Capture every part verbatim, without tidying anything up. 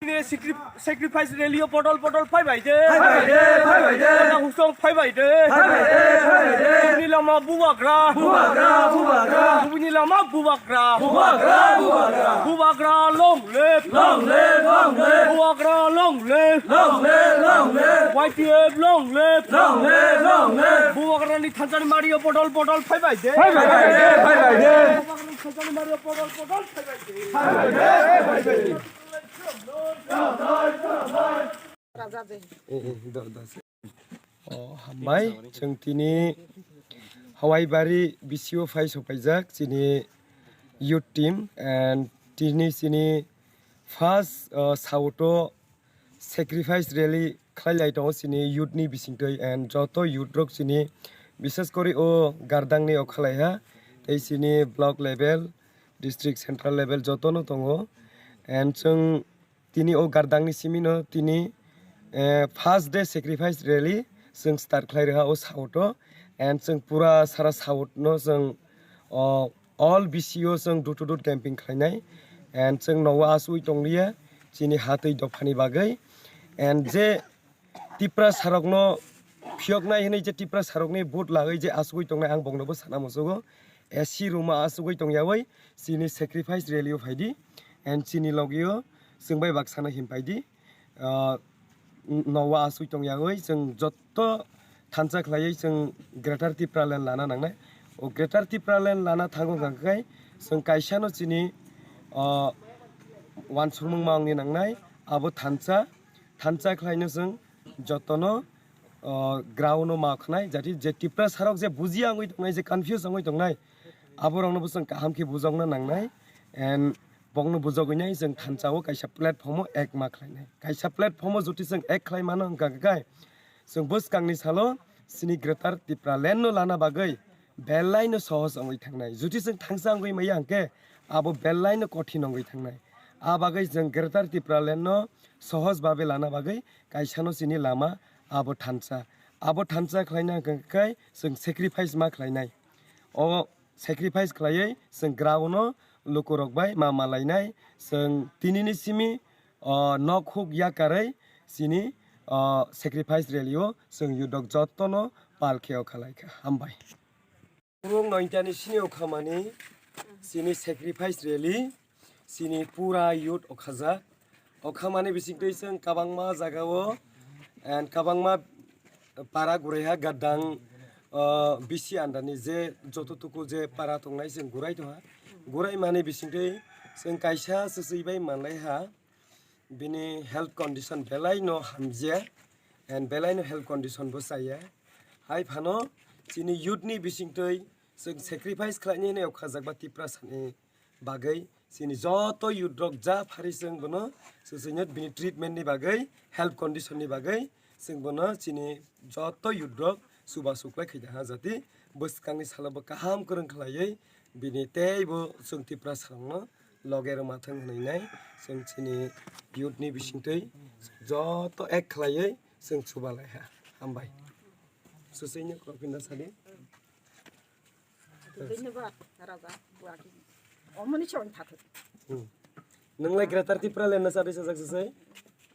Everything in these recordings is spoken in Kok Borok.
Nini sacri-, sacrifice rally o podol podol phai bai de. Phai bai de, phai bai de. Husong phai bai de. Phai bai de, phai bai de. Bini lama bubagra. Bubagra, bubagra. Bini lama bubagra. Bubagra, bubagra. Bubagra long live. Long live, long live. Bubagra long live. Long live, long live. Y T F long live. Long live, long live. Bubagra ni thansa ni mari o podol podol phai bai de. Phai bai de, phai bai de. Bubagra ni thansa ni mari o podol podol phai bai de. Phai bai de, phai bai de. Raja de. Eh, eh, do, do, se. Oh, hambai, chwng tini Hawaibari B C O phai sokpaijak chini youth team and tini chini first, uh, South o sacrifice rally khlai lai tongo chini youth ni bisingtwi and joto youth rok chini, bishes kori o Gardang ni o khalai ha tei chini block level, district, central level joto no tongo and chwng tini o Gardang ni simi no tini, eh, first day sacrifice rally chwng start khlai rwha o South o and chwng pura sara South no chwng, oh, all B C O chwng door to door camping khlainai and chwng nogo asugwi tongliya chini hatwi dophani bagwi and je Tiprasarokno phiyoknai hwnwi je Tiprasarokni vote lagwi je asugwi tongnai, ang boknobo sana muchugo. A C room o asugwi tongyawi chini sacrifice rally o phaidi and chini logio chwng bai baksano himpaidi. Ah, nogo asugwi tongyawi chwng jotto thansa khlaiwi chwng Greater Tipraland lana nangnai. O Greater Tipraland lana thango hwnkha khe chwng kaisano chini, ah, uansukmung ma wngwi nangnai, abo thansa. Thansa khlaino chwng jotono, o, ground o ma khnai, jati je Tiprasarok je bujiya wngwi tongnai, je confuse wngwi tongnai, aborokno bo chwng kaham khe bujokna nangnai, and bokno bujogwinai chwng thansa o kaisa platform o ek ma khlainai. Kaisa platform o juti chwng ek khlai mano wngkha khe, chwng bwskangni salo chini Greater Tipraland no lana bagwi belai no sohos wngwi thangnai. Juti chwng thansa wngwi maya hwnkhe abo belai no kothin wngwi thangnai. A bagwi chwng Greater Tipraland no sohos babe lana bagwi kaisano chini lama abo thansa. Abo thansa khlaina hwnkha khe chwng sacrifice ma khlainai. O sacrifice khlaiwi chwng ground no lukurok bai ma malainai. Chwng tinini simi, o, nok huk yakarwi chini, o, sacrifice rally o chwng yudok jotono pal khe o khalai kha. Hambai. Borok noitani sini o khamani chini sacrifice rally, chini pura youth o khajak. O khamani bisingtwi chwng kabangma jagao and kabangma para guraiha gadang, o, B C under ni je joto tuku je para tongnai chwng gurai tongha. Gurai mani bisingtwi chwng kaisa swchwi bai manlaiha. Bini health condition belai no hamjia and belai no health condition bo chaya. Hai phano chini youth ni bisingtwi chwng sacrifice khlaini hinwi okhajakba Tiprasani bagwi chini joto youth rok ja phari chwng bono swchwino bini treatment ni bagwi, health condition ni bagwi chwng bono chini joto youth rok chubachu khlai khaida ha jati bwskangni salo bo kaham kwrwng khlaiwi bini teibo chwng Tiprasarokno loge rwma thwng hwnwi nai chwng chini youth ni bisingtwi joto ek khlaiwi chwng chubalai ha. Hambai. Swchwino kokpinda sadi. Tini ba raja buagi. Omoni chon thatu. Hmm. Nwnglai Greater Tipraland na sadi sajak swchwi?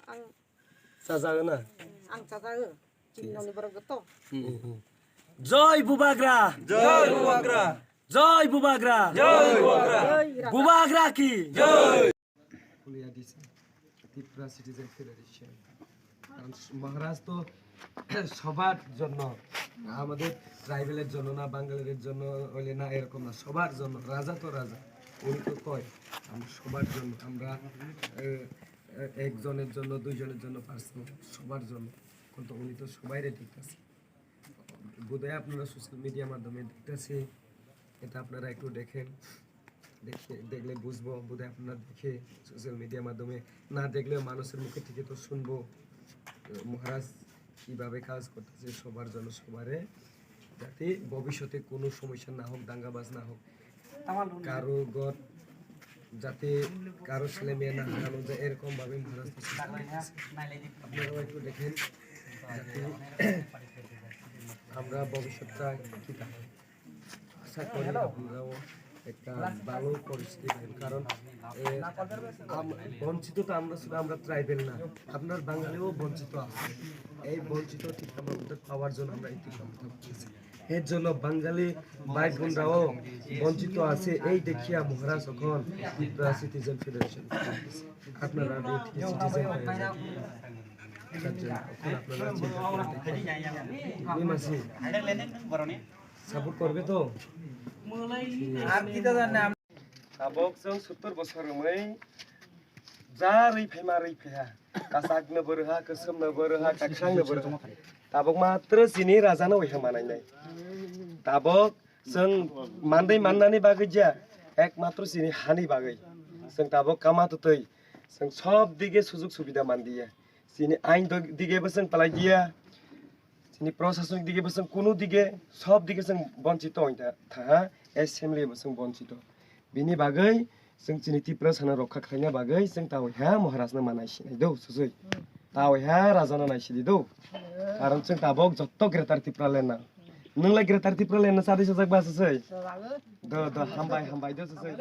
Ang Sajak na? Ang sajak. Chini nokni borok joto. Hmm. Joy Bubagra! Joy Bubagra! Joy Bubagra! Joy Bubagra! Joy Bubagra! Bubagra ki! Joy! Pulia disa, Tipra Citizen Federation. কারণ মহারাজ তো সবার জন্য, আমাদের ট্রাইবেলের জন্য না, বাঙালিদের জন্য হইলে না, এরকম না, সবার জন্য। রাজা তো রাজা, উনি তো কয় আমরা সবার জন্য, আমরা, এ, এ, একজনের জন্য, দুইজনের জন্য পার্সোনাল, সবার জন্য। কিন্তু উনি তো সবাইরে দেখতেছে। বোধহয় আপনারা সোশ্যাল মিডিয়ার মাধ্যমে দেখতেছে, এটা আপনারা একটু দেখেন, দেখে, দেখলে বুঝবো। বোধহয় আপনারা দেখে সোশ্যাল মিডিয়ার মাধ্যমে, না দেখলেও মানুষের মুখে থেকে তো শুনবো, মহারাজ কিভাবে কাজ করতেছে সবার জন্য, সবারে, যাতে ভবিষ্যতে কোনো সমস্যা না হোক, দাঙ্গাবাজ না হোক, কারো ঘর যাতে কারো ছেলে মেয়ে না হারানো যায়, এরকম ভাবে মহারাজ তো চেষ্টা করতেছে। আপনারাও একটু দেখেন, যাতে আমরা ভবিষ্যৎটা কি থাকে। আশা করি আপনারাও একটা ভালো পরিস্থিতি পাইল, কারণ এ, আম- বঞ্চিত তো আমরা শুধু আমরা ট্রাইবেল না, আপনার বাঙালিও বঞ্চিত আছে। এই বঞ্চিত ঠিক আমরা উদ্ধার পাওয়ার জন্য আমরা এই ঠিক আমরা করতেছি। এর জন্য বাঙালি ভাই বোনরাও বঞ্চিত আছে। এই দেখিয়া মহারাজ এখন ত্রিপুরা সিটিজেন ফেডারেশন, আপনারা সিটিজেন হয়ে যান। তার জন্য এখন আপনারা চিন্তা করে দেখুন। এই মাসি সাপোর্ট করবে তো? Tabok chwng sottor bosor wngwi ja rwi phaima rwi phaiha. Kasakno bo rwha, kwswmno bo rwha, kakhangno bo rwha. Tabok matro chini rajano waiha manainai. Tabok chwng mandai mannani bagwi ja, ekmatro chini hani bagwi. Chwng tabok kama twtwi. Chwng sob dige sujug subida mandiya. Chini ain dog- dige bo chwng palai diya. Chini prosasonik dige bo chwng kunu dige, sob dige chwng bonchito wngta thaha, assembly bo chwng bonchito. Bini bagwi chwng chini Tiprasano rokha khlaina bagwi chwng tawaiha Maharajno ma naisinai do, susui. Tawaiha Rajano naisidi do. Karon chwng tabok jotto Greater Tipraland na. Nwng lai Greater Tipraland na chadi sajak ba, susui? Do, do, hambai, hambai do, susui.